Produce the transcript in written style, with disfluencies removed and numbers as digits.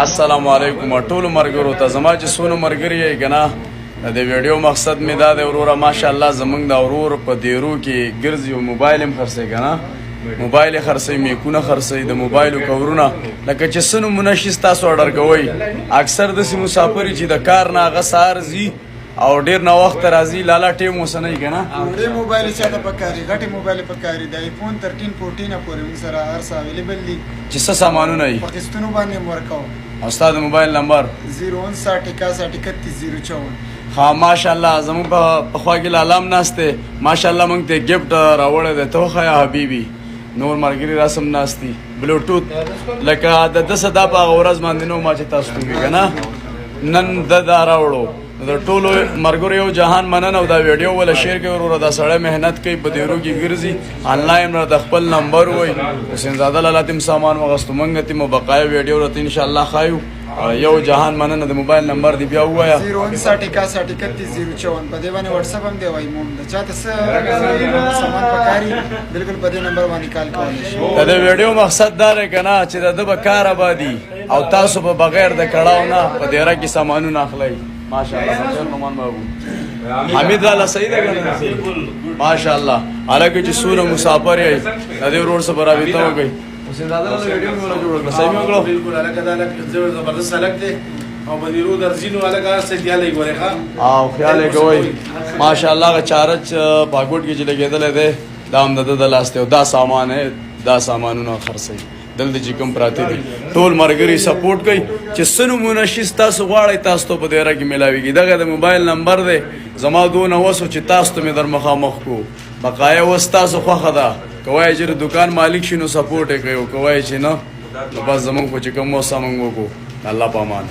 السلام علیکم ټول مرګرو ته، زما چې سونو مرګري یې کنه، د دې ویډیو مقصد می دا دی وروره، ماشاءالله زمونږ د ورور په دیرو کې ګرځي او موبایل هم خرڅوي کنه، موبایل خرڅوي، میکونه خرڅوي، د موبایل کورونه لکه چې څه نمونه شي تاسو ارډر کوئ. اکثر داسې مسافر چې د کار نه هغه سهار ځي او ډیر نا وخت راځي، لالا ټیم وسنه کنه. وړې موبایل چاته پکاري، غټي موبایل پکاري، د ایفون 13 14 پورې موږ سره هر څه اویلیبل دي. چې څه سامانونه یې په قسطونو باندې هم ورکوو. او ستا د موبایل نمبر؟ 059 81 31 054. ها، ماشاءالله زموږ په خوا کې لالام ناست دی. ماشاءالله موږ ته ګفټ راوړی دی، ته وښیه حبیبي. نور ملګري راسم ناست دي. بلوټوت لکه د ده څه دا په هغه ورځ باندې نو ما چې تاسو ته وویل که نه، نن ده دا راوړو. د ټولو مرګرو یو جهان مننه او دا ویډیو ولا شیر کوي وروره. دا سړی محنت کوي، په دیرو کې ګرځي، انلاین را د خپل نمبر وای. حسین زاده لالا تیم سامان وغستو، مونږ تیم بقایا ویډیو راته ان شاء الله خایو. یو جهان مننه. د موبایل نمبر دی بیا ووایا. 059 81 31 054. په دې باندې واتس اپ هم دی، وای موم د چاته څه سامان پکاري بالکل په دې نمبر باندې کال کولی شي. د دې ویډیو مقصد دا دی کنه چې د ده به کار آبادي او تاسو به بغیر د کړهو نه په دیره کې سامانونه اخلئ. ماشاءالله خیر نعمان بابو حمید لالا صحیح ده کنه؟ ماشاءالله. هلکه چې څومره مسافر یې، د دې ورور سره رابطه وکړئ. حسین زاده لالا ویډیو مې ولا جوړه کړه، صحیح مې وکړو؟ بالکل، الکه دا لک زبردست هلک دی او بدیرو درځینو الکه هر څه خیال یې ګورې ښه. او خیال یې کوئ. ماشاءالله هغه چارج پاکوټ کې چې لګېدلی دی دا هم د ده د لاس دی او دا سامان دی، دا سامانونه خرڅوي. دلته چې کوم پراته دي ټول مرګري سپورټ کوي. چې څه نمونه شي تاسو غواړئ تاسو ته په دیره کې ملاویږي. دغه د موبایل نمبر دی، زما دونه وسو چې تاسو ته مې در مخامخ کو. بقایا اوس تاسو خوښه ده، که وایي چې د دکان مالک شي نو سپورټ یې کوي او که وایي چې نه نو بس زمونږ خو چې کوم وسه مونږ وکړو. الله په امان.